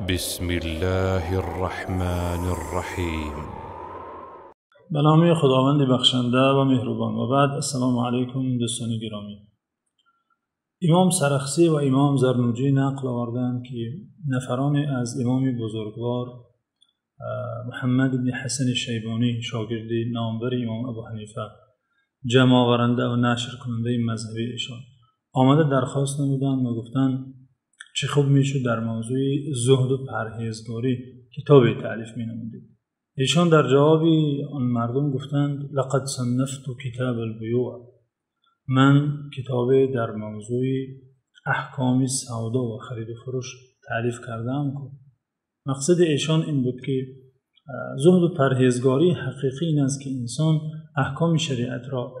بسم الله الرحمن الرحیم. به نام خداوند بخشنده و مهربان. و بعد السلام علیکم دوستان گرامی. امام سرخسی و امام زرنوجی نقل آوردند که نفران از امام بزرگوار محمد بن حسن شیبانی، شاگرد نامور امام ابو حنیفه، جمع آورنده و نشر کننده مذهبی ایشان، آمده درخواست نمودند و گفتند چه خوب میشد در موضوع زهد و پرهیزگاری کتابی تألیف مینمودید. ایشان در جواب آن مردم گفتند لقد صنفت کتاب البیوع، من کتاب در موضوع احکام سودا و خرید و فروش تألیف کردم. مقصد ایشان این بود که زهد و پرهیزگاری حقیقی این است که انسان احکام شریعت را،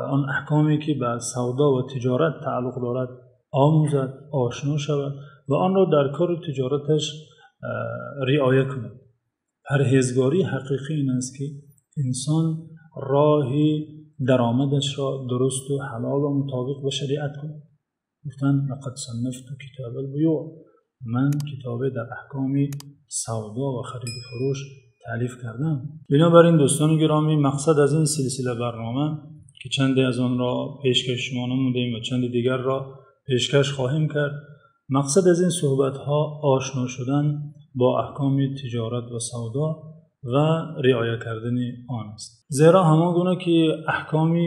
آن احکامی که به سودا و تجارت تعلق دارد، آموزد، آشنا شود و آن را در کار تجارتش رعایت کند. پرهیزگاری حقیقی این است که انسان راه درآمدش را درست و حلال و مطابق با شریعت کند. گفتند لقد صنفت کتاب البیوع، من کتاب در احکام سودا و خرید و فروش تألیف کردم. بنابراین دوستان گرامی، مقصد از این سلسله برنامه که چندی از آن را پیشکش شما نمودیم و چند دیگر را پیشکش خواهیم کرد، مقصد از این صحبت‌ها آشنا شدن با احکام تجارت و سودا و رعایت کردن آن است. زیرا همان گونه که احکام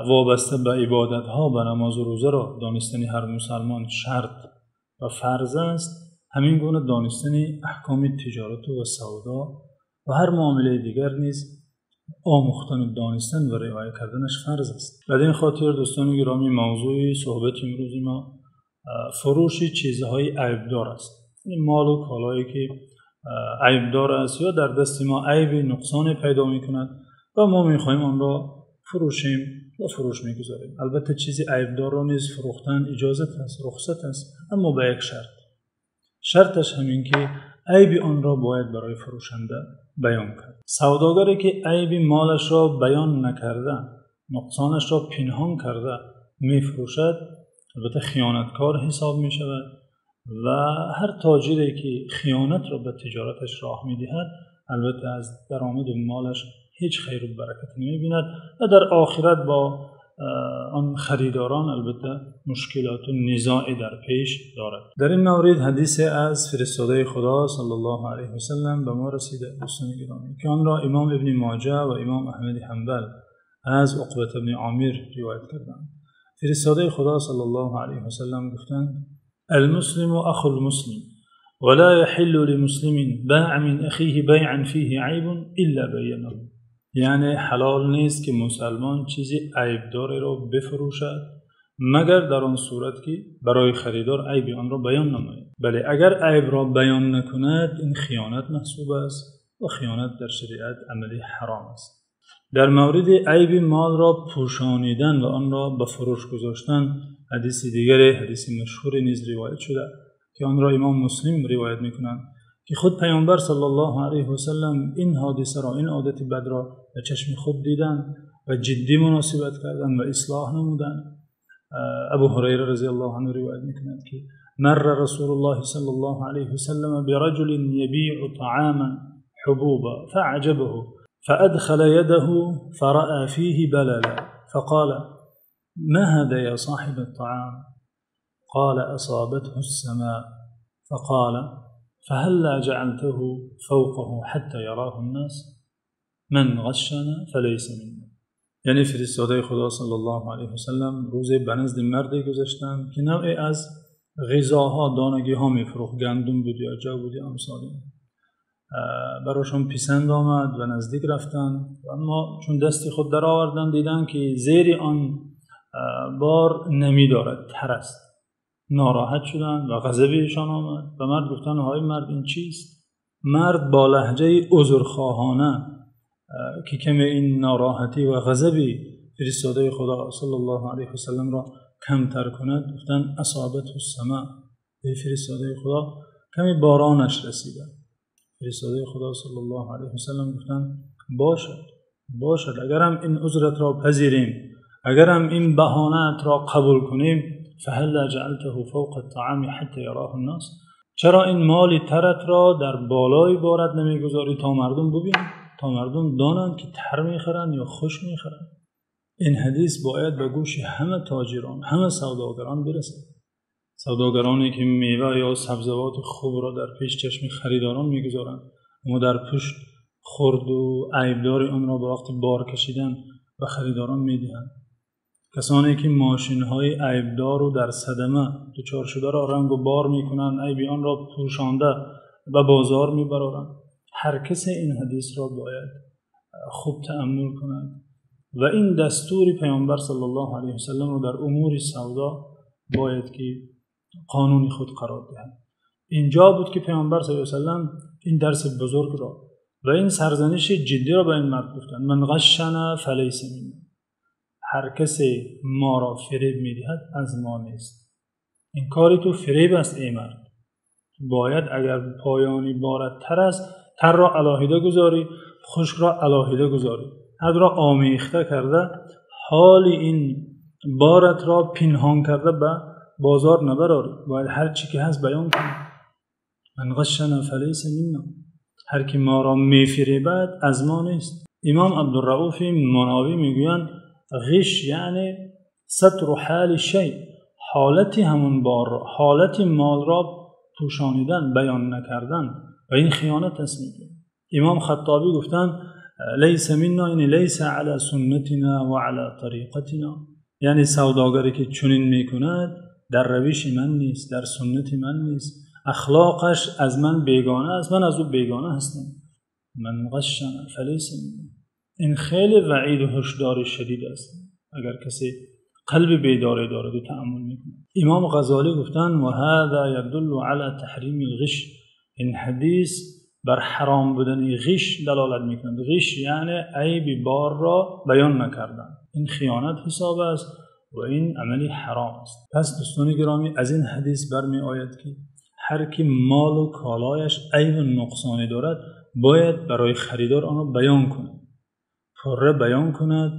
وابسته به عبادت‌ها، به نماز و روزه را دانستن هر مسلمان شرط و فرض است، همین گونه دانستن احکام تجارت و سودا و هر معامله دیگر نیز آموختن و دانستن و رعایت کردنش فرض است. بدین خاطر دوستان گرامی، موضوع صحبت امروز ما فروش چیزهای عیبدار است، یعنی مال و کالایی که عیبدار است یا در دست ما عیب نقصان پیدا می‌کند و ما می‌خواهیم آن را فروشیم و فروش می‌گذاریم. البته چیزی عیبدار را نیز فروختن اجازت است، رخصت است، اما به یک شرط. شرطش همین که عیب آن را باید برای فروشنده بیان کرد. سوداگری که عیب مالش را بیان نکرده، نقصانش را پنهان کرده میفروشد، البته خیانتکار حساب می شود و هر تاجری که خیانت را به تجارتش راه می دهد، البته از درآمد مالش هیچ خیر و برکت نمی بیند و در آخرت با آن خریداران البته مشکلات و نزاع در پیش دارد. در این مورد حدیث از فرستاده خدا صلی الله علیه و سلم به ما رسیده دوستان گرامی، که آن را امام ابن ماجه و امام احمد حنبل از عقبة بن عامر روایت کردند. فرستاده خدا صلی الله علیه و سلم گفتند المسلم اخو المسلم ولا يحل لمسلم باع من اخیه بیعا فیه عیب الا بینه. یعنی حلال نیست که مسلمان چیزی عیبدار را بفروشد مگر در آن صورت که برای خریدار عیب آن را بیان نماید. بله، اگر عیب را بیان نکند این خیانت محسوب است و خیانت در شریعت عملی حرام است. در مورد عیب مال را پوشانیدن و آن را به فروش گذاشتن حدیث دیگر، حدیث مشهور نیز روایت شده که آن را امام مسلم روایت میکنند که خود پیامبر صلی الله علیه و سلم این حادثه را، این عادت بد را به چشم خود دیدند و جدی مناسبت کردند و اصلاح نمودند. ابو هریره رضی الله عنه روایت میکند که مر رسول الله صلی الله علیه و سلم برجل یبیع طعاما حبوبا فأعجبه فأدخل يده فرأى فيه بللا فقال ما هذا يا صاحب الطعام؟ قال أصابته السماء. فقال فهلا جعلته فوقه حتى يراه الناس؟ من غشنا فليس منا. یعنی فرستاده خدا صلی الله علیه و سلم روزی به نزد مردی گذشتند که نوعی از غذاها، دانگی‌ها می‌فروخت، گندم بود یا جو بود یا امثال این. براشون پسند آمد و نزدیک رفتند، اما چون دست خود در آوردند دیدند که زیر آن بار نمی دارد، تر است. ناراحت شدند و غضب ایشان آمد و مرد گفتند های مرد این چیست؟ مرد با لهجه عذرخواهانه که کمی این ناراحتی و غضبی فرستاده خدا صلی الله علیه و سلم را کمتر کند، گفتند اصابته السماء، ای فرستاده خدا کمی بارانش رسیده. فرستاده خدا صلی الله علیه و سلم گفتند باشد، باشد، اگرم این عذرت را پذیریم، اگرم این بهانه‌ات را قبول کنیم، فهلا جعلته فوق الطعام حتى يراه الناس، Чаро ин моли тарат ро дар болои борат намегузорӣ то мардум бибинанд, то мардум донанд ки тар мехаранд ё хушк мехаранд? Ин ҳадис бояд ба гӯши ҳама тоҷирон, ҳама савдогарон бирасад. Савдогароне ки мева ё сабзавоти хубро дар пеши чашми харидорон мегузоранд, аммо дар пушт хурд ва айбдори онро ба вақти бор кашидан ба харидорон медиҳанд. Касоне ки мошинҳои айбдор ва дар садама дучор шударо ранг ва бор мекунанд, айби онро пӯшонда ба бозор мебаранд. Ҳар касе ин ҳадисро бояд хуб таъаммул кунад ва ин дастури Паёмбар саллаллоҳу алайҳи васаллам ро дар умури савдо бояд ки қонуни худ қарор диҳад. Инҷо буд ки Паёмбар саллаллоҳу алайҳи васаллам ин дарси бузургро ва ин сарзаниши ҷиддиро ба ин мард гуфтанд: ман ғашшана фалайса минна. Ҳар касе моро фиреб медиҳад аз мо нест. Ин кори ту фиреб аст, эй мард. Бояд агар поёни борат тар аст, тарро алоҳида гузорӣ, хушкро алоҳида гузорӣ, ҳар дуро омехта карда ҳоли ин боратро пинҳон карда ба бозор набарорӣ. Бояд ҳар чӣ ки ҳаст баён кунӣ. Ман ғашшана фалайса минна. Ҳар ки моро мефиребад аз мо нест. Имом Абдурауф Мунавӣ мегӯянд: ғиш яъне сатру ҳоли шай, ҳолати ҳамон бор, ҳолати молро пӯшонидан, баён накардан, ва ин хиёнат аст. Мегӯянд Имом Хаттобӣ гуфтанд: лайса минна яъне лайса ала суннатина ва ала тариқатина, яъне савдогаре ки чунин мекунад дар равиши ман нест, дар суннати ман нест, ахлоқаш аз ман бегона аст, ман аз ӯ бегона ҳастам. Ман ғашшана фалайса минна. Ин хеле ваъид ва ҳушдори шадид аст агар касе қалби бедоре дорад ва таъаммул мекунад. Имом Ғаззолӣ гуфтанд: ва ҳаза ядуллу ала таҳримил ғиш. Ин ҳадис бар ҳаром будани ғиш далолат мекунад. Ғиш яъне айби борро баён накардан. Ин хиёнат ҳисоб аст ва ин амали ҳаром аст. Пас дӯстони гиромӣ, аз ин ҳадис бармеояд ки ҳар ки мол ва колояш айб ва нуқсоне дорад, бояд барои харидор онро баён кунад, пурра баён кунад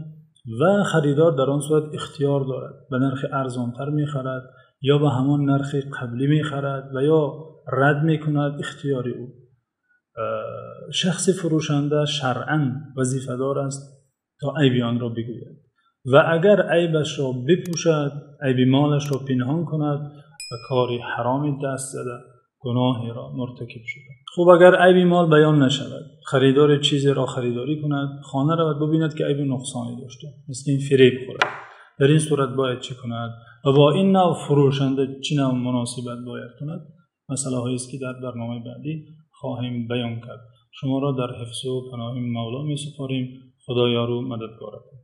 ва харидор дар он сурат ихтиёр дорад, ба нархи арзонтар мехарад ё ба ҳамон нархи қаблӣ мехарад ва ё рад мекунад, ихтиёри ӯ. Шахси фурӯшанда шаръан вазифадор аст то айби онро бигӯяд ва агар айбашро бипӯшад, айби молашро пинҳон кунад, ба кори ҳароме даст зада, гуноҳеро муртакиб шуда. Хуб, агар айби мол баён нашавад, харидор чизеро харидорӣ кунад, хона равад, бибинад ки айби нуқсоне дошта, мисли ин фиреб хӯрад. Дар ин сурат бояд чӣ кунад ва бо ин навъ фурӯшанда чӣ навъ муносибат бояд кунад? Масъалаҳоест ки дар барномаи баъдӣ хоҳем баён кард. Шуморо дар ҳифзу паноҳи Мавло месупорем. Худо ёру мададгоратон.